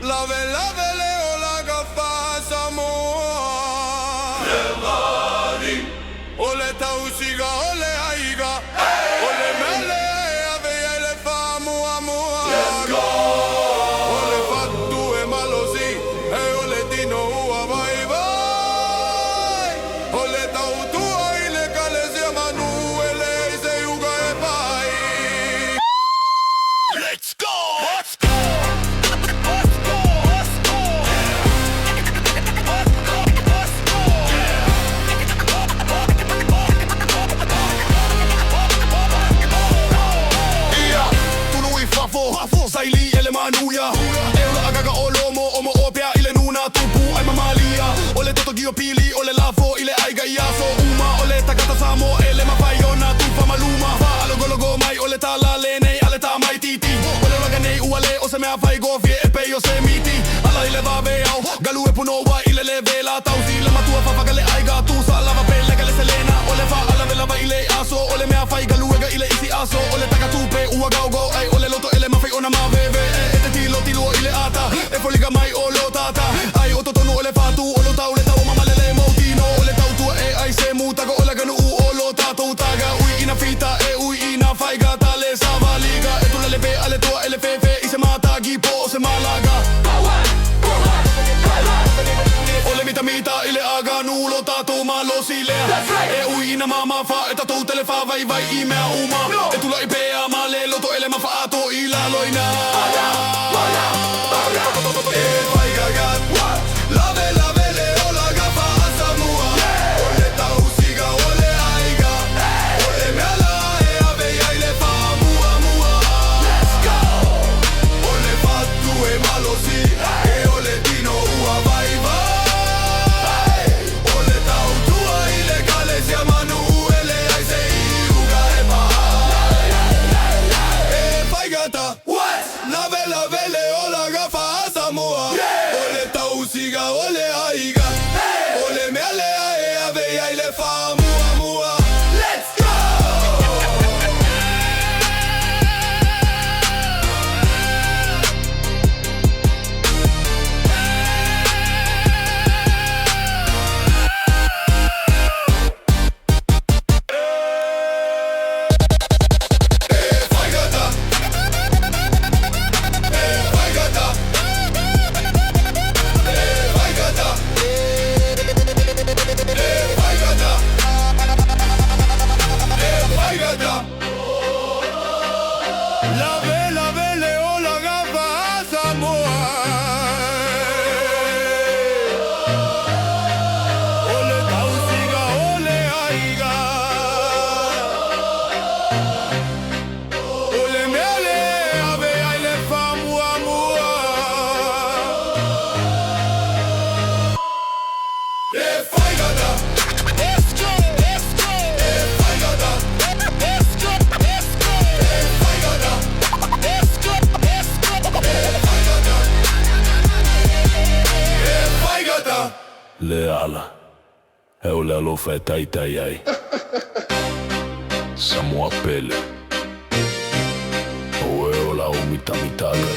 Lave lave le olaga faa-Samoa. O le tausiga o le aiga, o le mea lea e ave i ai le faamuamua. O le fatu e malosi, e o le tino ua vaivai. O le tautua i le Ekalesia manu e leai se iuga e pai. Let's go! Let's go! Let's go! Let's go! Let's go! Let's go! Ia, tulu i fafo, saili e le manuia. E ola agaga o lomo o mo o pea i le nuna tupu ai mamalia. O le toto gio pili, o le lafo i le aiga i aso uma. O le tagata Samoa e le mafai ona tufa maluma. Faalogologo mai o le tala lenei a le tamaititi. O le olaga nei ua le o se mea faigofie e pei o se miti. Ala i le vaveao, galu e punoa i le levela. Tausi le matua fafaga le aiga, tusa lava pe lega le selena. O le faalavelaveai le aso, o le mea fai galuega i le isi aso. O le tagatupe ua gaogo ai, o le loto ele mafai ona maveve. E te tilo tilo i le ata, e foliga mai o lo tata. Ai o totonu o le fatu, o lo tau le tau mamalele mautino. O le tautua e ai se mutago o le ganuu o lo tatou taga. Ui ina fita e ui ina faiga ta le savaliga. E tula le pe a le toa e le fefe i se matagi po o se malaga. O le mitamita i le aganu lo tatou malosi lea. E ui ina mamafa e tatou te le faavaivai i mea uma. E tula'i pea ma le loto e le mafaato i lalo i ina. E faigaga, lave lave le olaga faa-Samoa. O le tausiga o le aiga, o le mea la e ave i ai le faamuamua. O le fatu e malosi, e o le tino ua vaivai. O le tautua i le Ekalesia manu e leai se iuga e pai. E faigata, lave lave le olaga faa-Samoa. O le tausiga o le aiga, o le mea lea e ave i ai le faamuamua. Let's go! E faigata, e faigata, e faigata, e faigata, e faigata. Lave lave le olaga faa-Samoa. O le tausiga o le aiga, o le mea lea e ave i ai le faamuamua. E faigata, Let's go! Let's go! e faigata, Let's go! Let's go! e faigata, Let's go! Let's go! e faigata, e faigata. Le ala, e o le alofa e taitai ai. Samoa pele. O e o lau mitamitaga.